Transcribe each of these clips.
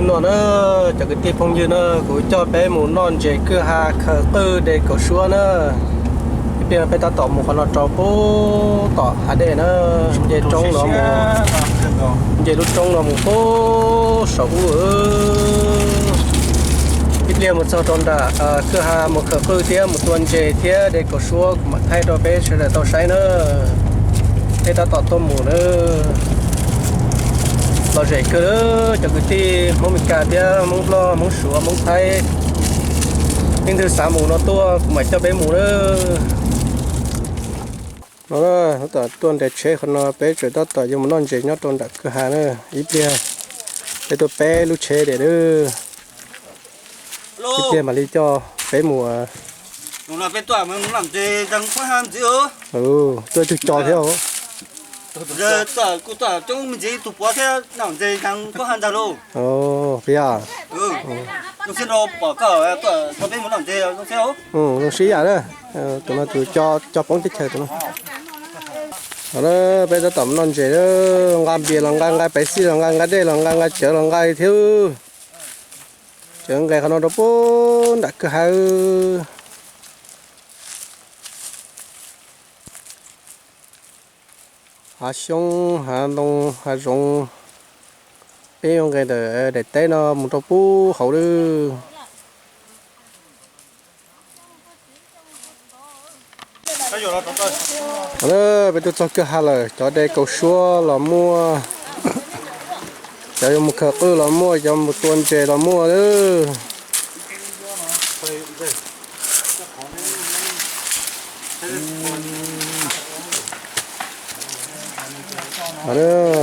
No na, cov kwv tij phooj ywg na, kuv coj peb mus noj ntses kwj ha khaws qwj de kaum suab na. Ib pliag peb tab tom mus qhov no rau pub tom hav dej na, nce roob no mus, nce lub roob no mus pub saum ub. Ib pliag mus txog rau nram kwj ha mus khaws qwj thiab mus tua ntses thiab de kaum suab kuv mam thaij rau peb sawv daws tau saib na. Peb tab tom tuaj mus na. Lom zem kawg cov kwv tij Hmoob Meskas thiab Hmoob Nplog, Hmoob Suav, Hmoob Thaib. Leej twg xav mus no tuaj kuv mam coj peb mus na. No, tab tom tuaj nres tsheb qhov no peb tseem tab tom yuav mus noj ntses nyob rau nram kwj ha na. Ib pliag peb tuaj peb lub tsheb tiag na. Ib pliag mam li coj peb mus. Tuaj ib tug co thiab. Zoo siab yam na, tus no tus co poob teb chaws tus no. Peb tab tom noj ntses, nqa npias los nqa, nqa paiv xij los nqa, nqa dej los nqa, nqa cawv los nqa thiab. Cawv nqes qhov no rau pub nram kwj ha. Hav xyoob, hav ntoo, hav zoov, peb yuav nqes ntawm daim teb no mus rau pub hauv lawm. Peb tuaj txog kwj ha lawm, cov de kaus suab los muaj, cov yuav mus khaws qwj los muaj, cov mus tua ntses los muaj lawm.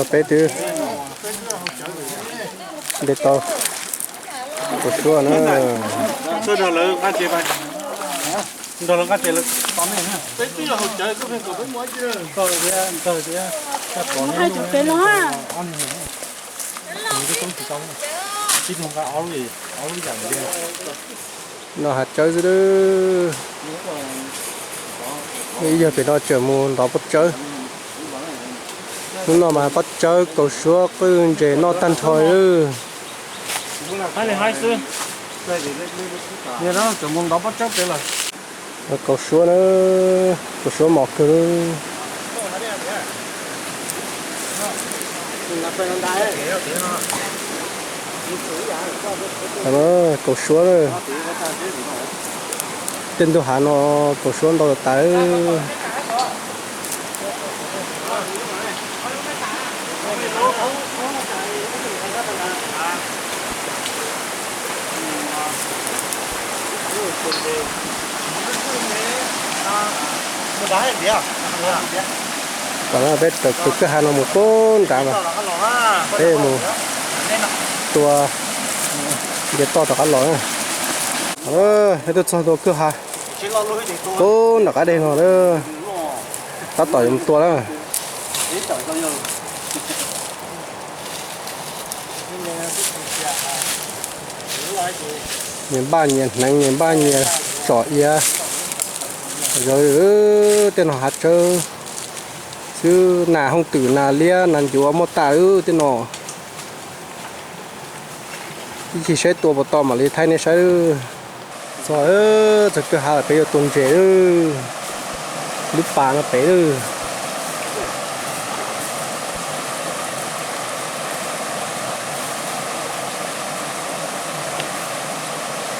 Peb twb de tau kaus suab na. Noj hav tsawb xwb. Ib yog pem no tseem mus ntov pob tsawb. Hnub no mas pob tsawb, kaus suab, qwj, ntses noj tag nrho lawm. Kaus suab na, kaus suab mos kawg. Kaus suab na. Tej ntug hav no kaus suab ntau tas. Tom no peb raws kwj ha no mus pub nrad mas peb mus tua nce toj rov qab los na. Peb tuaj txog ntua kwj ha pub nram qab deg no na. Tab tom yuav mus tua na. Nyias npaj nyias hneev, nyias npaj nyias tsom iav. Zawv tej no hav tsawb xwb, nas hooj twm, nas liab, nas ncuav muaj tas lawm tej no. Ib chim saib tua puas tau mam li thaij nej saib. Txog, txog kwj ha lawm peb yuav tua ntses lawm. Lub pas no pem lawm.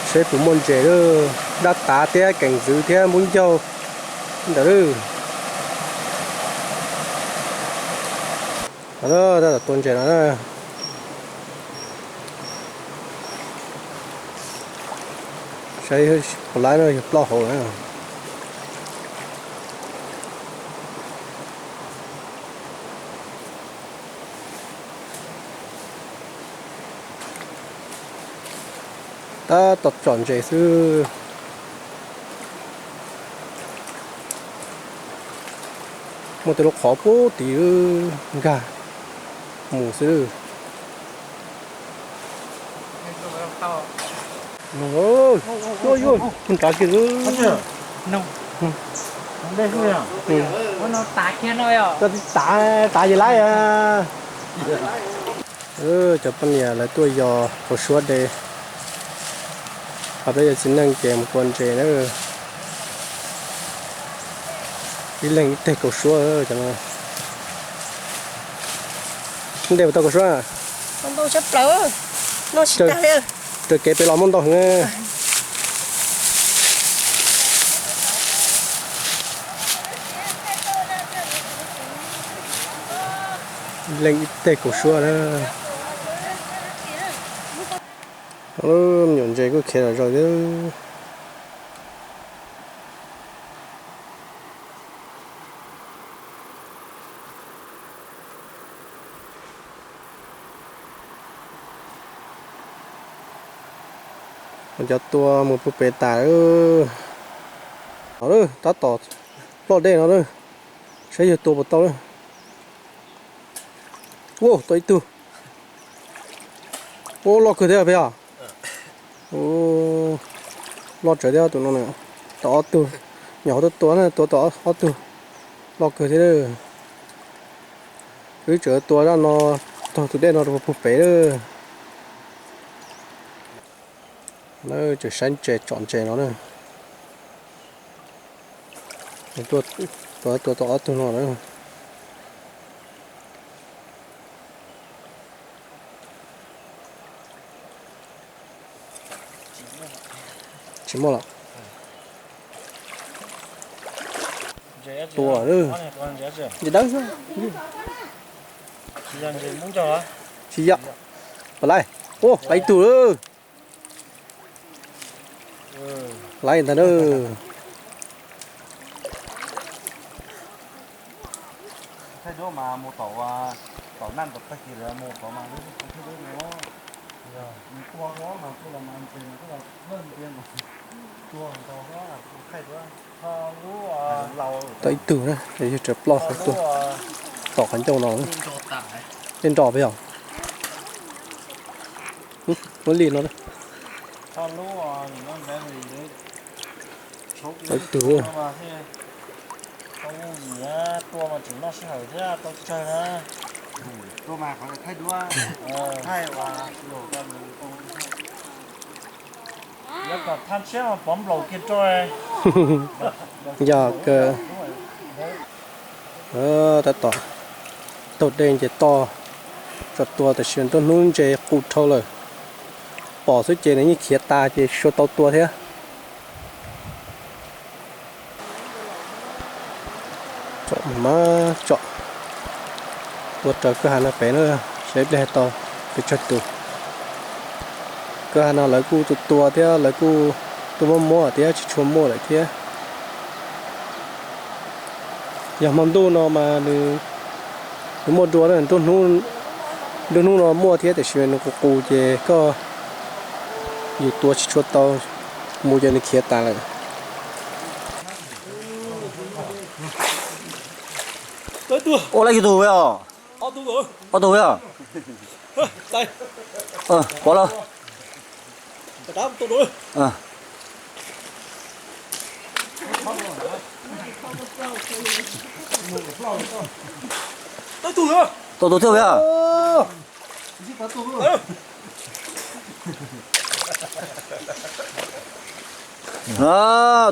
Seb puas muaj ntses lawm, dab tav thiab keem ntxwv thiab npub ncaug ntawd lawm. Tab tom tua ntses no na. Saib puas laib no yog plaub hau na. Tab tom tsom ntses xwb. Muaj tej lub qhov pub tid nkag mus xwb. Yuav nrad kiag. Koj tav, tav ces laib. Cov poj niam lawv tuaj yos kaus suab de, ho peb yog txiv neej ces mus tua ntses na. Ib leeg ib teg kaus suab cov no. De puas tau kaus suab? Raws kev pem los muaj ntau heev. Ib leeg ib teg kaus suab na. Me nyuam ntses kuj khiav zom zaws thiab. Cov tua mus puag pem tas lawm. Tab tom ploj dej no lawm, saib yog tua puas tau lawm. Ua tau ib tug. Ua loj kawg thiab peb os. Loj tsawv thiab tus no na. Tau ob tug, nyuam qhuav tuaj tua na, tua tau ob tug, loj kawg thiab. Wb tseem tua zaj no taug tus dej no rau puag pem lawm. Tseem saib ntses tsom ntses no na. Tua tau ob tug no na. Tsis muaj lawm. Tua lawm. Ntses dawb xwb. Tsis yog. Pom lawm. Ua lawm ib tug lawm. Lawm ntag na. Tau ib tug na, yog raws ploj qhov tuaj tom qhov ncauj no. Tej nroj peb os. Muab li no. Tau ib tug. Yog kawg, tab tom taug dej ces toj tso tua, tab sis nruab hnub ntses qus dhau lawm. Pom xwb ces nws yeej khiav tas ces tsis tshua tau tua thiab. Tsom mas tsom, tua raws kwj ha no pem na, saib ib pliag tau pes tsawg tus. Kwj ha no lawv kuj tua tua thiab, lawv kuj tuaj muab muab thiab, tsis tshua muaj lawm thiab. Yog hmo ntuj no mas nws muaj dua, nruab hnub no muaj thiab, tiam sis nws qus qus ces koj yus tua tsis tshua tau, mus ces nws khiav tas lawm. Ua lawm ib tug os. Ob tug os. Pom lawm. Tau tus thiab.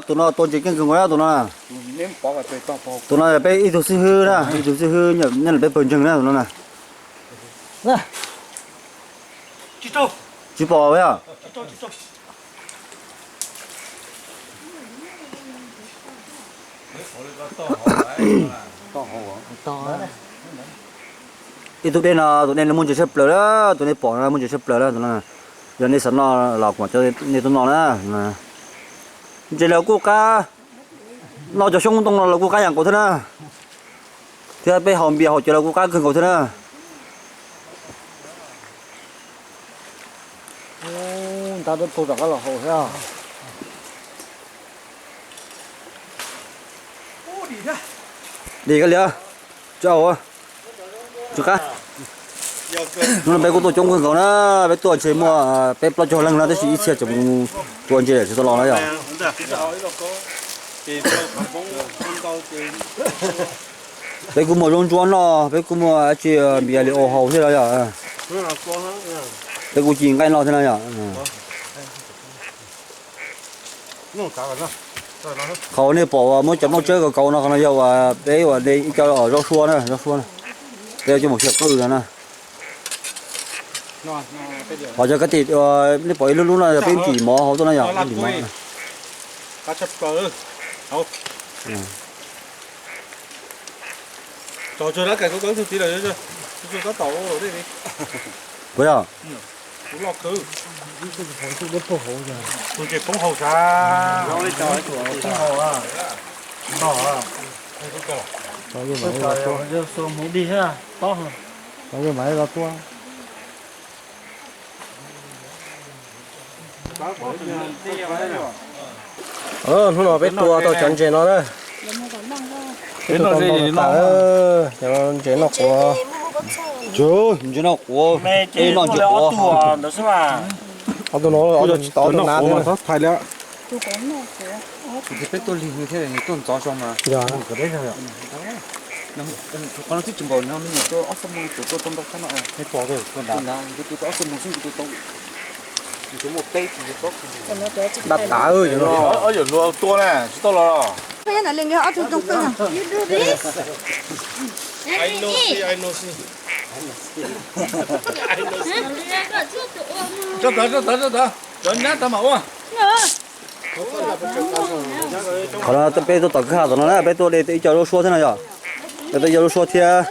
Tus no tua ntses keej kawg nkaus na tus no. Tus no peb ib tug xib hwb na, ib tug xib hwb nyob peb pawg ntseeg na tus no na. Tsis pom yog. Ib tug dej no, tus dej no muaj ntses tshaj plaws lawm, tus nej pom no muaj ntses tshaj plaws lawm tus no. Yog nej xav noj los kuv mam coj nej tuaj noj na. Ntses los kuj qab, noj cov xyoob ntoo no los kuj qab yam nkaus thiab na. Thiab peb haus npias haus cawv los kuj qab kawg nkaus thiab na. Ntab peb pug rov qab los haus thiab. Dim kab liam, tsis haus, tsis qab. Hnub no peb kuj tuaj coob kawg nkaus na, peb tuaj ntshe muaj peb plaub caug leej na, tab sis ib txhia tseem mus tua ntses tsis tau los na yom. Peb kuj muaj zaub ntsuab noj, peb kuj muaj dab tsi npias li ua haus thiab los yom. Peb kuj ci nqaij noj thiab no yom. Qhov uas nej pom uas muab cov nplooj tsawb kaus kaus no qhov no yog uas peb uas ib co zaub suab na, zaub suab na. Peb coj mus xyaw qwj no na. Qhov cov kab tim nej pom ib lub lub no yog peb ntim mov hauv tuaj na yom, ntim mov. Puas yog? Hnub no peb tua tau cov ntses no na. Peb tua tau ntau tas, cov ntses noj quav. Ntses noj quav, peb noj ntses quav. Ob tug no, ob tug tsis tau, ob tug nav thiab. Peb tuaj lig thiab tuaj ntxov so mas. Qhov no twb tsis npaum no, me nyuam tua ob xuab moos, tua tau ntau tshaj no. Dab tas, ob yawm hluas tua na, tsis tau los. Tso tod, tso tod, tso tod, cov nyab tod mam ua. Qhov no peb tuaj tom kwj ha tom no na, peb tuaj de ib co zaub suab thiab no yom. Peb tuaj ib co zaub suab thiab,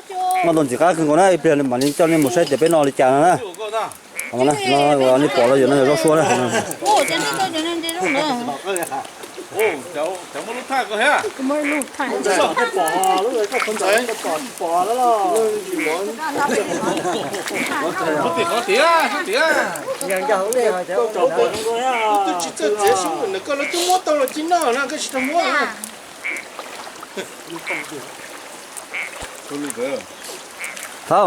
noj tau ntxim qab kawg nkaus na, ib pliag mam li coj nej mus saib tias peb noj li cas no na. Nej pom los yog no yog zaub suab na. Twb tsis txawj txiav xyoob, nws koj lawv twb muab tau los tsis noj na, koj tsis tau muab. Thab,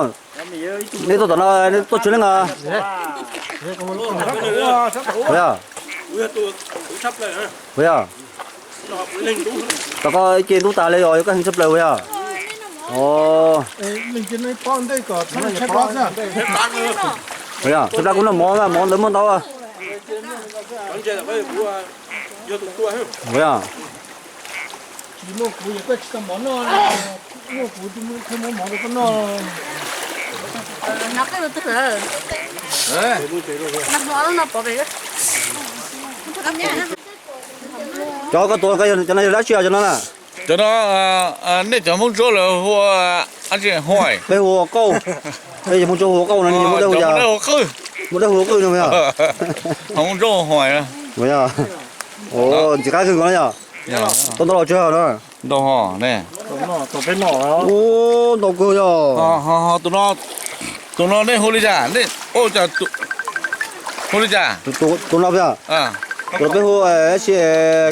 nej tuaj tom no nej tuaj tswv leej os? Puas yog? Puas yog? Tom koj ib ce ntub tas li os, yuav koj heev tshaj plaws puas yog? Puas yog? Tshaib plab kuj noj mov, mov ntawd muaj ntau. Puas yog? Cov koj tuav cov no yog dab tsi cov no na? Cov no nej cov Hmoob Ntsuab lawv hu ua, peb hu ua qauj. Peb cov Hmoob Ntsuab hu ua qauj no, muaj dab hu ua qwj no yog? Hmoob Ntsuab hu huais. Ntxim qab kawg nkaus na yog? Tau ntau los tsawg no? Ntau ho ne. Ntau kawg yog. Tus no nej hu li cas? Hu li cas? Tus no yog? Tus no peb hu si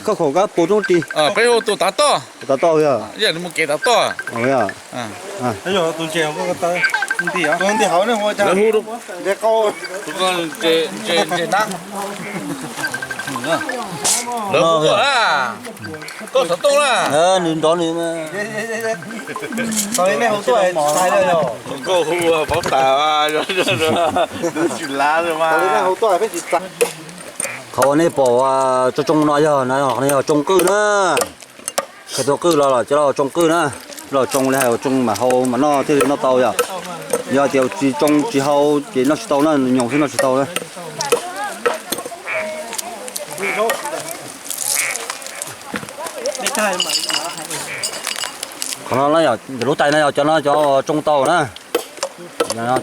khauj khaum kab pus roob ris. Peb hu tus tav toj. Tav toj yog. Mus kev tav toj. Tus ko ntses nab. Lawv hu tuaj na. Koj xov tooj na. Nws nrov nws. Koj hu paub tas, tsis lav mas. Qhov uas nej pom tsoo tsoo no yog, no yog tsoo qwj na. Khaws tus qwj los los coj los tsoo qwj na. Los tsoo li hais tsoo mam hau mam noj thiaj li noj tau yom. Yog tias tsis tsoo tsis hau ces noj tsis tau na, nyoos xwb noj tsis tau na. Qhov no yog lub tais no yog cov no cov tsoo tau na.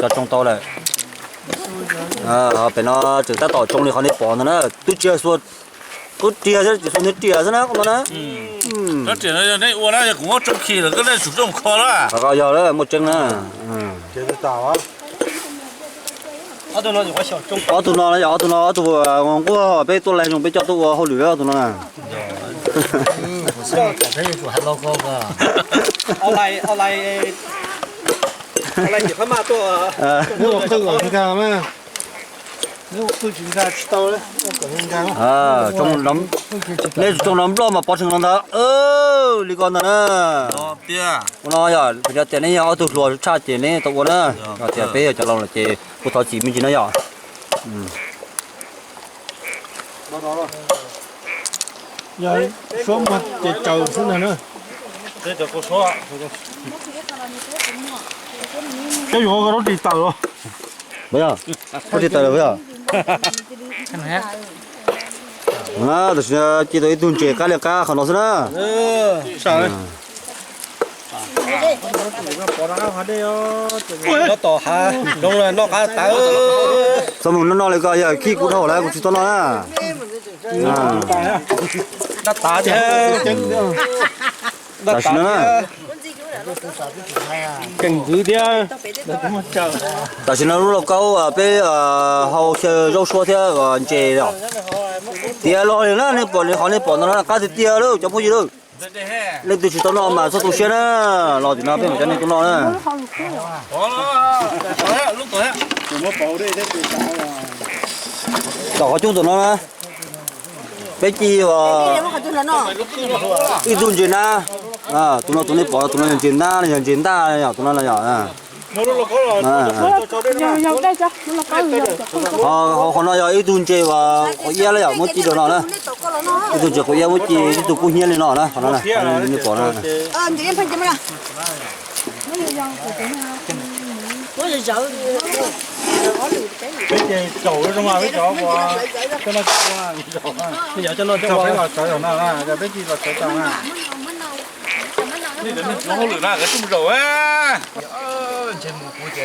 Cov tsoo tau lawm. Pem no tseem tab tom tsoo li qhov nej pom ntawd na, twb tsis xuas, qwb riag xwb, tsis xuas nws riam xwb na, qhov no na. Yog nej ua na, yog kuv muab tsoo khi lawm koj nej tsum tsoo kho na. Yog lawm, muaj tseeb na. Ob tug no yog ob tug no, ob tug nquag peb tuaj laig zoo peb coj tuaj ua hauj lwm ob tug no na. Nej tsoo nrov nploj mas pov tseg no ntag. Li ko ntag na. Ua no yog kuv cov tias neb yog ob tug hluas tshaj ces neb tau ua na. Yog tias peb yog cov laus lawm ces kuv thov txim me ntsis na yog. Yog suab muag ces tsaws xwb ntag na. Cov yuav rau ris taws los. Rau ris taws los yog. Tam sim no ci tau ib tug ntses qab li qab qhov no xwb na. Tom hav nroo noj qab tawv. Txhob mus noj noj li ko yog khib kuv dhau lawm kuv tsis tau noj na. Tam sim no na. Keej kwv thiab. Tam sim no lub lauj kaub peb hau xyaw zaub suab thiab ntses os. Tiav los li na, nej pom li qhov nej pom ntawm no qab tiag tiag lawm cov phooj ywg lawm. Leej twg tsis tau noj mas txhob tu siab na, los tim no peb mam coj nej tuaj noj na. Tom qhov cub tom no na, peb ci ib tug ntses na. Tus no tus nej pom tus no yog ntses nab, yog ntses ntaj, yog tus no yog. Qhov no yog ib tug ntses uas quav iab los yog muab ci rau no na. Ib tug ntses quav iab muab ci ib tug kub hnyiab li no na, qhov no na, nej pom no.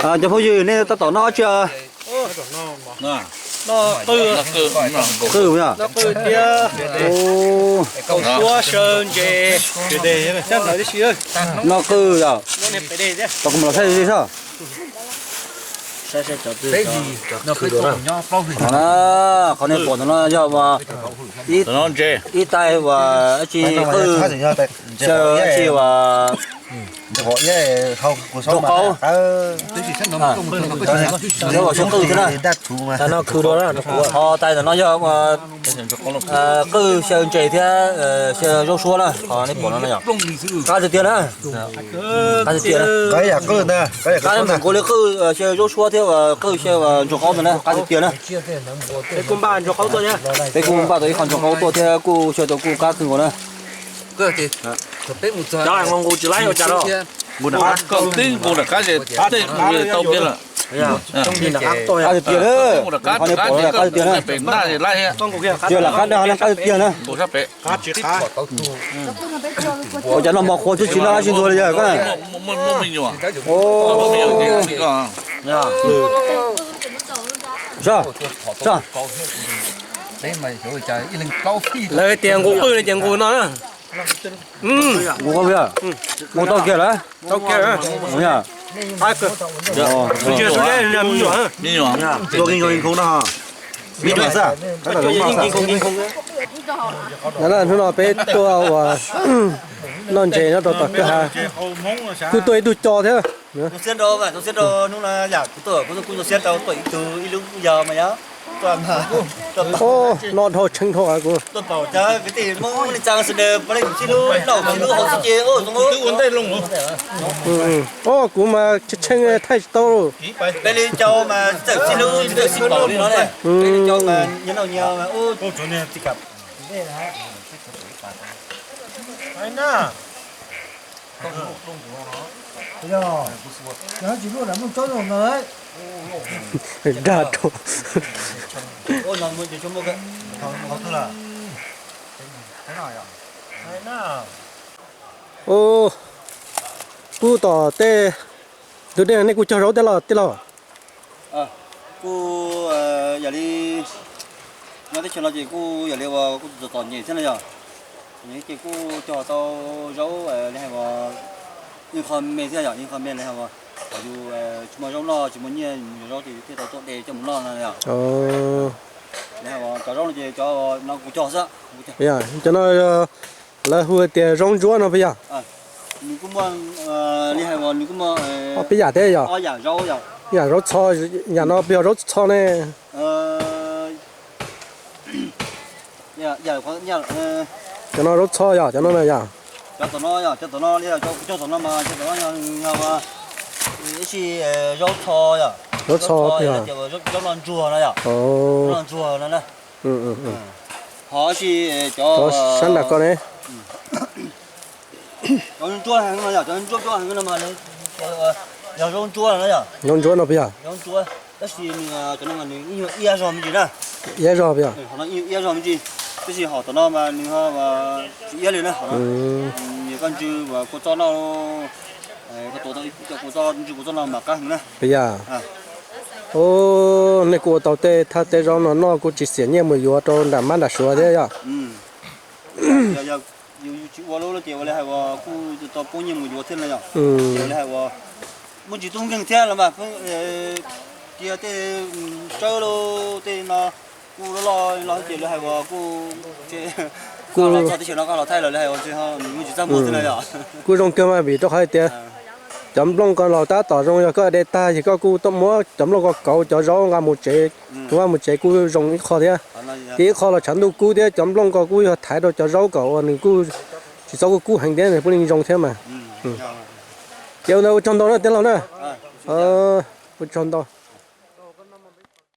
Cov phooj ywg, nej tab tom noj dab tsi? Qwj, qwj thiab kaus suab xyaw ntses. Noj qwj yom. Kuv mam los saib seb. Qhov nej pom ntawm no yog ib tais uas dab tsi qwj, xyaw dab tsi uas nraug qaub. Xyaw qwj thiab na. Ho tais ntawm no yog qwj xyaw ntses thiab xyaw zaub suab na, qhov nej pom no na yog. Qab tiag tiag na. Qab tiag tiag na. Qab npaum nkaus li qwj xyaw zaub suab thiab qwj xyaw nraug qaub ntawd na, qab tiag tiag na. Peb kuj npaj tau ib qho nraug qaub tuaj thiab kuj xyaw tau kuj qab kawg nkaus na. Qab tiag tiag na. Qhov nej pom qab tiag tiag na. Xyaw lam qab dag na, qab tiag tiag na. Ua cas noj mov qhuav twb tsis noj dab tsi ntxuag li yog koj na. Lawv tias nqus qwj no ces nqus no na. Nqus tau kiag lawm. Hnub no peb tuaj ua noj ntses nyob rau tom kwj ha, kuj tuaj ib tug co thiab. Noj dhau tshee dhau kuv. Kuv mas tshee thaij tsis tau. Dag rau. Pub tom tej ntug dej nej kuj cog zaub tej los tij laug? Kuj yam li nyob teb chaws no ces kuj yam li uas kuj txom txom nyem thiab na yog. Ces kuj cog tau zaub li hais uas ib qho me thiab yog ib qho me li hais uas yus tsis muaj zaub noj tsis muaj nyiaj mus yug zaub ces yus thiaj tau tuaj de coj mus noj no yog. Li hais uas cov zaub no ces cov no kuv cog xwb. Cov no lawv hu tias zaub ntsuab no puas yog? Nws kuj muaj li hais uas nws kuj muaj peb yam thiab yog? Yam zaub txho, yam no puas yog zaub txho ne? Cov no zaub txho yog cov no na yog? Cov tom no yog, cov tom no li yog, cov cog tom no mas cov tom no yog, yog ib si zaub txho yog. Zaub txho yog tias zaub noj ntsuag no yog. Noj ntsuag no na. Ho ib si cov sab nram ko ne. Cov ntsuab heev no yog, cov ntsuab ntsuab heev no mas yog zaub ntsuab no yog. Zaub ntsuab no puas yog? Zaub ntsuab, tab sis nws cov no mas nws ib nyuag iab zog me ntsis na. Iab zog puas yog? Ho no ib nyuag iab zog me ntsis, tab sis hom tom no mas nws ho tsis iab li na. Nws koj ntsw kua txob noj, koj tua tau ib co kua txob, ntsw kua txob no mas qab heev na. Puas yog? Nej kuj ua tau tej thaj tej zaub no noj kuj tsis xiam nyiaj mus yuav rau nram mab nram suav thiab yog? Yog yus tsis ua lawm ces ua li hais uas kuj tau poob nyiaj mus yuav thiab no yog. Ua li hais uas muaj tsis tub nkeeg thiab los mas, cia tej tsawb los tej no kuj loj loj los ces li hais uas kuj, kuj los txog teb chaws no koj los thaij los li hais uas muaj tsis txaj muag thiab no yog. Kuj zoo kawg mas vim rau qhov hais tias cov nplooj ko los tab tom zoo, yog koj de tag ces koj kuj muab cov nplooj ko kauv cov zaub nqa mus tsev, nqa mus tsev kuj zoo ib qho thiab. Ces ib qho los tshav ntuj kub thiab, cov nplooj ko kuj yog thaiv rau cov zaub kom uas nws kuj tsis txhob kub kub heev thiab nws puav leej zoo thiab mas. Ces ua ntawd ua tsaug ntau na tij laug na. Ua tsaug ntau.